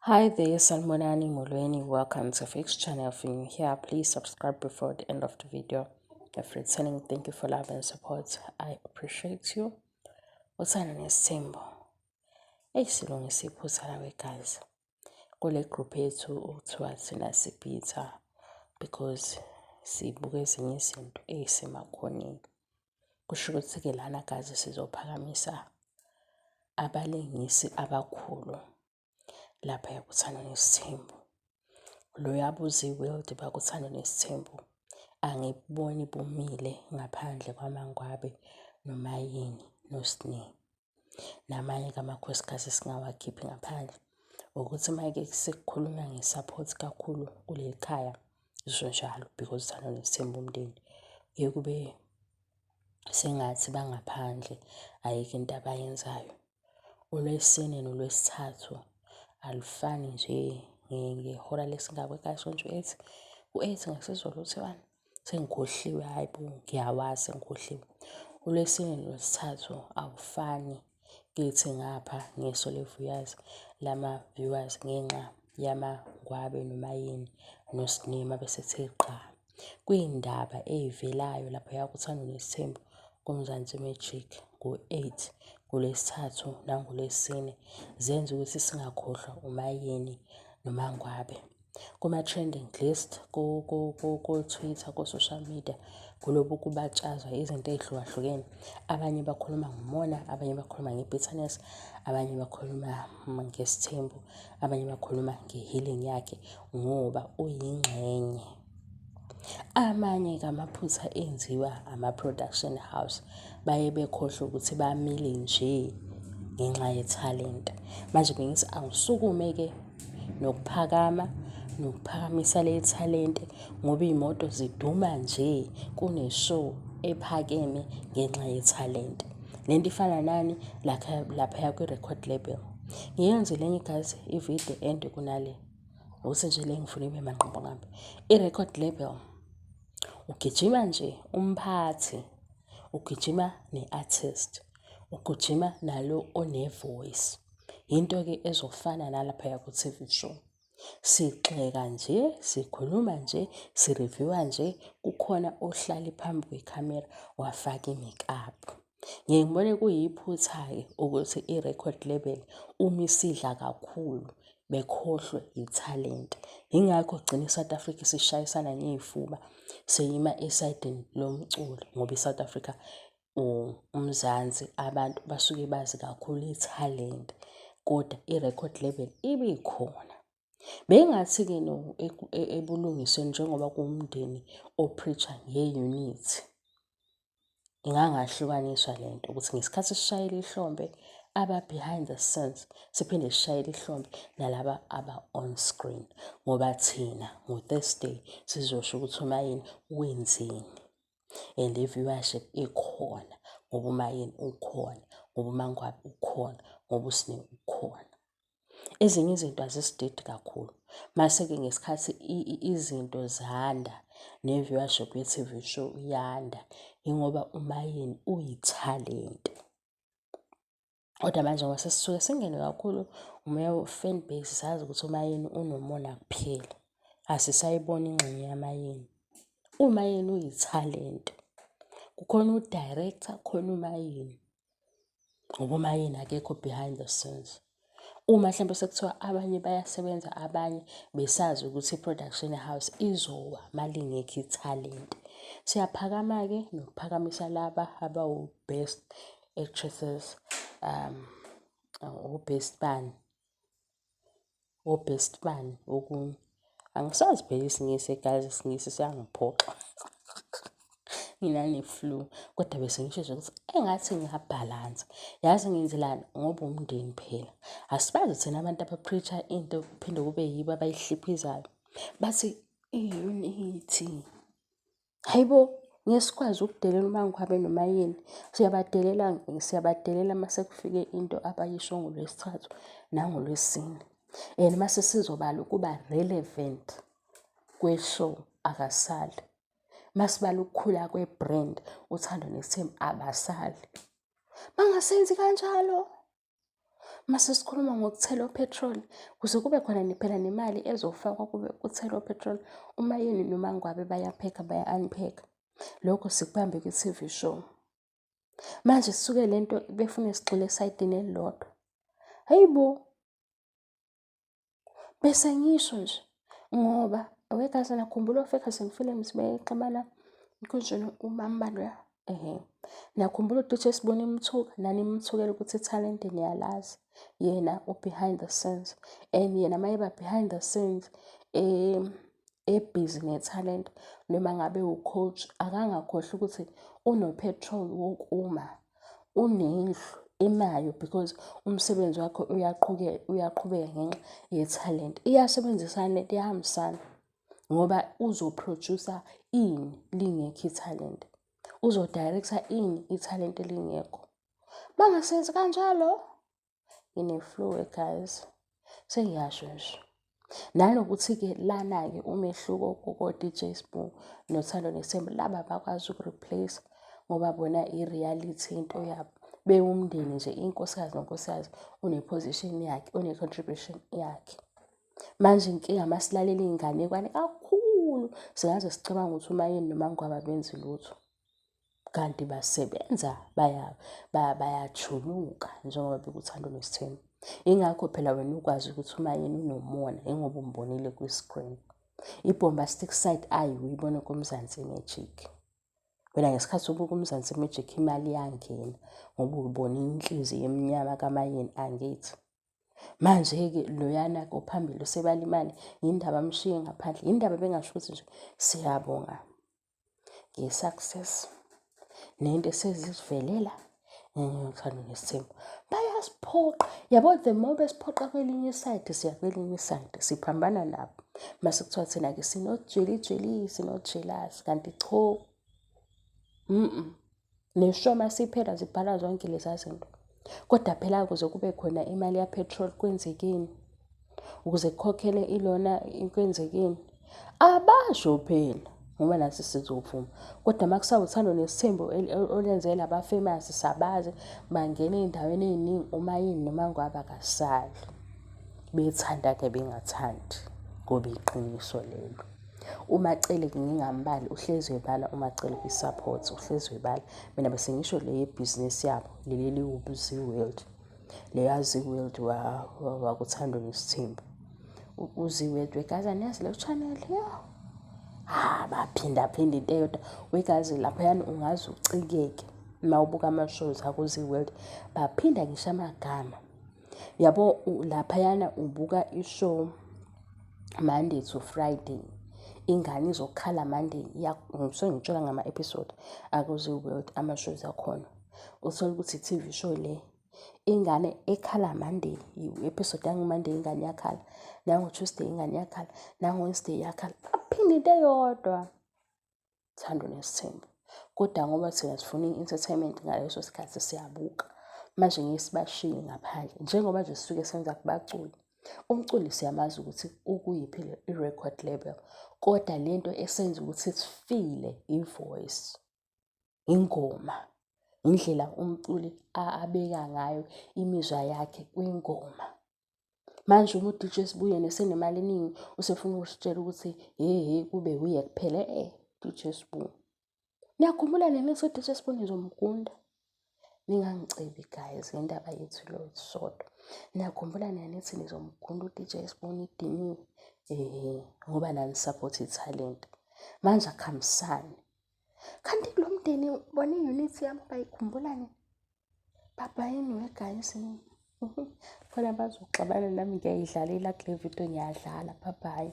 Hi there, Sanibonani Molweni. Welcome to Fix Channel. If you're new here, please subscribe before the end of the video. If returning, thank you for love and support. I appreciate you. Uthando nesithembu. Eyi silungisa iphutha lawe guys. Kule group yethu okuthiwa thina sibhitha because sibuka ezinye izinto ey'semakhoneni. Kusho ukuthi-ke lana guys sizophakamisa abalingisi abakhulu laphaya kuThando Nesithembu. Loyo abuza i-world bakuThando Nesithembu angibuboni bumile ngaphandle kwaMangwabe noMayeni noSne. Namanye-ke amakhosikazi esingawakhiphi ngaphandle. Ukuthi uma-ke sekukhulunywa nge-support kakhulu kuleli khaya zisho njalo because uThando Nesithembu umndeni kuye kube sengathi bangaphandle ayikho into abayenzayo. ULwesine noLwesithathu alufani nje ngehora lesingakwa ekhaya sonje u-eight. U-eight ngesiZulu kuthiwani? Sengikhohliwe hhayi bo, ngiyawazi sengikhohliwe. ULwesine noLwesithathu awufani kithi ngapha ngeso le-viewers, lama-viewers ngenxa yamaNgwabe noMayeni noSne mabesethe gqa. Kwiyindaba eyivelayo laphaya kuThando Nesithembu kuMzansi Magic ngo-8 ngoLwesithathu nangoLwesine zenza ukuthi singakhohlwa uMayeni noMangwabe. Kuma-trending list ko-Twitter, ko-social media kulobu kubatshazwa izinto ey'hlukahlukene. Abanye bakhuluma ngomona, abanye bakhuluma nge-bitterness, abanye bakhuluma ngesithembu, abanye bakhuluma nge-healing yakhe ngoba uyingxenye. Amanye-ke amaphutha enziwa ama-production house baye bekhohlwe ukuthi bamile nje ngenxa yethalente. Manje bengithi angisukume-ke nokuphakama nokuphakamisa le thalente ngoba iy'moto ziduma nje kune-show ephakeme ngenxa yethalente. Le nto ifana nani laphaya kwi-record label. Ngiyenzile enye guys ividiyo ende kunale. Ukuthi nje le ngifuna ibe manqampanqampa. I-record label ugijima nje umphathi, ugijima ne-artist, ugijima nalo one-voice. Yinto-ke ezofana nalaphaya ku-T_V show. Sigxeka nje, sikhuluma nje, si-review-a nje, kukhona ohlale phambi kwekhamera wafaka i-make-up. Ngiye ngibone kuyiphutha-ke ukuthi i-record label uma isidla kakhulu bekhohlwe yithalente. Yingakho gcina i-South Africa isishayisana ngey'fuba seyima esayidini lomculo ngoba i-South Africa or uMzansi abantu basuke bazi kakhulu ithalente kodwa i-record label ibikhona. Bengingathi-ke no ebulungisweni njengoba kuwumndeni o-preach-a nge-unity. Ingangahlukaniswa le nto ukuthi ngesikhathi sishayela ihlombe aba-behind the scenes siphinde sishayele ihlombe nalaba aba-on screen ngoba thina ngo-Thursday sizosho ukuthi uMayeni wenzeni and i-viewership ikhona ngoba uMayeni ukhona, ngoba uMangwabe ukhona, ngoba uSne ukhona. Ezinye izinto azisididi kakhulu. Mase-ke ngesikhathi izinto zanda ne-viewership ye-T_V show yanda, yingoba uMayeni uyithalente. Kodwa manje ngoba sesisuke singene kakhulu umoya we-fan base sazi ukuthi uMayeni unomona kuphela. Asisayiboni ingxenye yaMayeni. UMayeni uyithalente. Kukhona u-director, kukhona uMayeni. Ngoba uMayeni akekho behind the scenes. Uma hlampe sekuthiwa abanye bayasebenza abanye besazi ukuthi i-production house izowa malingekho ithalente. Siyaphakama-ke nokuphakamisa laba abawu-best actresses, o-best bani. O-best bani okunye. Angisazi phela isiNgisi guys, isiNgisi siyangiphoxa. Nginane-flu kodwa bese ngisho nje ukuthi engathi ngingabhalansa. Yazi ngenzelani? Ngoba umndeni phela. Asibazi thina abantu aba-preach-a into kuphinde kube yibo abayihliphizayo. Bathi i-unity. Hhayi bo, ngeke sikwazi ukudelela uMangwabe noMayeni. Siyabadelela, siyabadelela uma sekufike into abayisho ngoLwesithathu nangoLwesine. And mase sizobala ukuba relevant kwe-show akasali. Masibala ukukhula kwe-brand, uThando Nesithembu abasali. Bangasenzi kanjalo. Mase sikhuluma ngokuthela upetrol, kuze kube khona phela nemali ezofakwa kube kuthelwa upetrol. UMaYeni noMaNgwabe bayaphekha baya-unpack-a. Lokho sikubambe kwi-TV show. Manje sisuke lento befune sigxile esayidini elilodwa. Hayi bo! Bese ngisho nje ngoba wekazi nakhumbula oFerguson Films bexabana kunjena uMaMbalwa ehhe. Nakhumbula u-DJ Sbu nimthuka nanimthukela ukuthi ithalente niyalazi. Yena u-behind the scenes and yena mayeba behind the scenes ebhizi nethalente noma ngabe u-coach akangakhohlwa ukuthi uno-petrol wokuma, unendlu emayo because umsebenzi wakhe uyaqhubeka ngenxa yethalente. Iyasebenzisana lento, iyahambisana ngoba uzo-produce-a ini lingekho ithalente, uzo-direct-a ini ithalente lingekho. Bangasenzi kanjalo, ngine-flu guys, sengiyasho nje. Nanokuthi-ke lana-ke umehluko ko-DJ Sbu noThando Nesthembu, laba bakwazi uku-replace ngoba bona i-reality into yabo. Bewumndeni nje, inkosikazi nonkosikazi une-position yakhe, une-contribution yakhe. Manje inkinga masilalela iy'nganekwane kakhulu, singaze sicabange ukuthi uMaYeni noMaNgwabe abenzi lutho. Kanti basebenza bayajuluka njengoba bekuThando Nesithembu. Yingakho phela wena ukwazi ukuthi uMaYeni unomona ingoba umbonile kwi-screen. I-bombastic side eye uyibona kuMzansi Magic. Wena ngesikhathi ubuka uMzansi Magic imali iyangena ngoba ubona inhliziyo emnyama kaMaYeni angithi. Manje-ke loyana ophambili usebala imali, yindaba amshiye ngaphandle, yindaba bengasho ukuthi nje siyabonga nge-success nento esezisivelela ngoThando Nesithembu. Bayasiphoqa, yabo the more besiphoqa kwelinye isayidi siya kwelinye isayidi siphambana nabo. Mase kuthiwa thina-ke sinojelijeli, sino-jealous kanti cho, Ne-show masiphela zibhala zonke leza zinto. Kodwa phela kuze kube khona imali ya-petrol kwenzekeni? Ukuze kukhokhele ilona kwenzekeni? Abasho phela ngoba nathi sizovuma. Kodwa uma kusawuThando Nesithembu olenzela aba-famous sabazi bangena ey'ndaweni ey'ningi uMaYeni noMaNgwabe akasali. Bethanda-ke bengathandi ngoba iqiniso lelo. UMaCele ngingambali uhlezi ebala uMaCele kwi-support, uhlezi ebala. Mina bese ngisho le yebhizinisi yabo leli eliwu-Zee World. Leya Zee World wakuThando Nesithembu. UZee World wegazi aniyazi leyo channel yo. Ha baphinda phinda into eyodwa. Wegazi laphayana ungaze ucikeke uma ubuka ama-shows aku-Zee World. Baphinda ngisho amagama. Yabo laphayana ubuka i-show Monday to Friday. Ingane izokhala Monday, sengitshela ngama-episode aku-Zee World ama-shows akhona. Uthole ukuthi i-TV show le, ingane ekhala Monday, i-episode yango-Monday ingane iyakhala, nango-Tuesday ingane iyakhala, nango-Wednesday iyakhala. Baphinde into eyodwa. Thando Nesithembu. Kodwa ngoba thina sifuna i-entertainment ngaleso sikhathi siyabuka. Manje ngeke sibashiye ngaphandle njengoba nje sisuke senza kubaculi. Umculi siyamazi ukuthi ukuyiphi i-record label, kodwa lento esenza ukuthi sifile i-voice, ingoma, indlela umculi abeka ngayo imizwa yakhe kwingoma. Manje uma u-DJ Sbu yena esenemali eningi usefuna ukusitshela ukuthi hhe hhe kube wuye kuphela DJ Sbu. Niyakhumbula nina nithi u-DJ Sbu nizomgunda? Ningangicebi guys ngendaba yethu lo sodwa. Niyakhumbula nina nithi nizomgunda u-DJ Sbu nidiniwe? Ngoba nani-support ithalente. Manje akuhambisani. Kanti kulo mndeni bona i-unity yami bayikhumbula nini? Baba yini we guys? Khona bazoxabana nami ngiyayidlalela kule video ngiyadlala. Bye bye.